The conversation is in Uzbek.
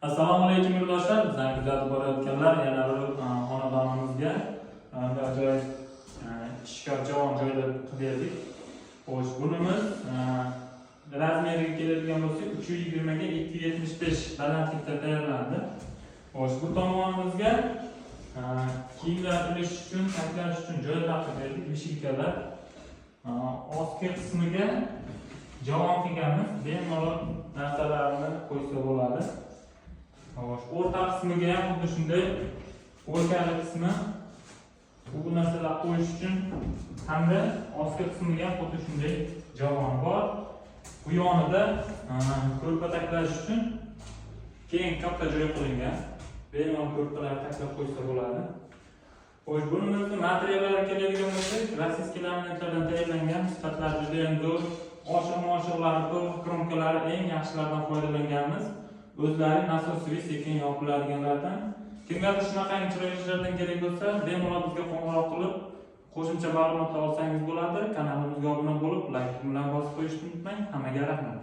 Assalomu alaykum, yurtdoshlar! Bizlarni kuzatib borayotganlar, yana bir xonadonimizga bunday ajoyib shkaf, javon joylab qilib berdik. Xo'sh, bunimiz razmeriga keladigan bo'lsak, 320 ga 275 balandlikda tayyorlandi. Xo'sh, bu tomonimizga kiyimlar ilish uchun, taklash uchun joylar qilib berdik, вешалка lar. Ostki qismiga javon qilganmiz, bemalol narsalarni qo'ysa bo'ladi. Xo'sh, o'rta qismiga ham xuddi shunday полка li qismi, bu narsalar qo'yish uchun hamda ostki qismiga ham xuddi shunday javon bor. Bu yonida ko'rpa taklash uchun keng, katta joy qilingan. Bemalol ko'rpalar taklab qo'ysa bo'ladi. Xo'sh, bunimizni materiallari keladigan bo'lsak, российский laminatlardan tayyorlangan, sifatlari juda ham zo'r. Oshiq moshiqlari, pol кромка lari eng yaxshilaridan foydalanganmiz. O'zlari насос li, sekin yopiladiganlardan. Kimgadir shunaqangi chiroyli ishlardan kerak bo'lsa, bemalol bizga qo'ng'iroq qilib, qo'shimcha ma'lumotlar olsangiz bo'ladi. Kanalimizga obuna bo'lib, layk bilan bosib qo'yishni unutmang. Hammaga rahmat.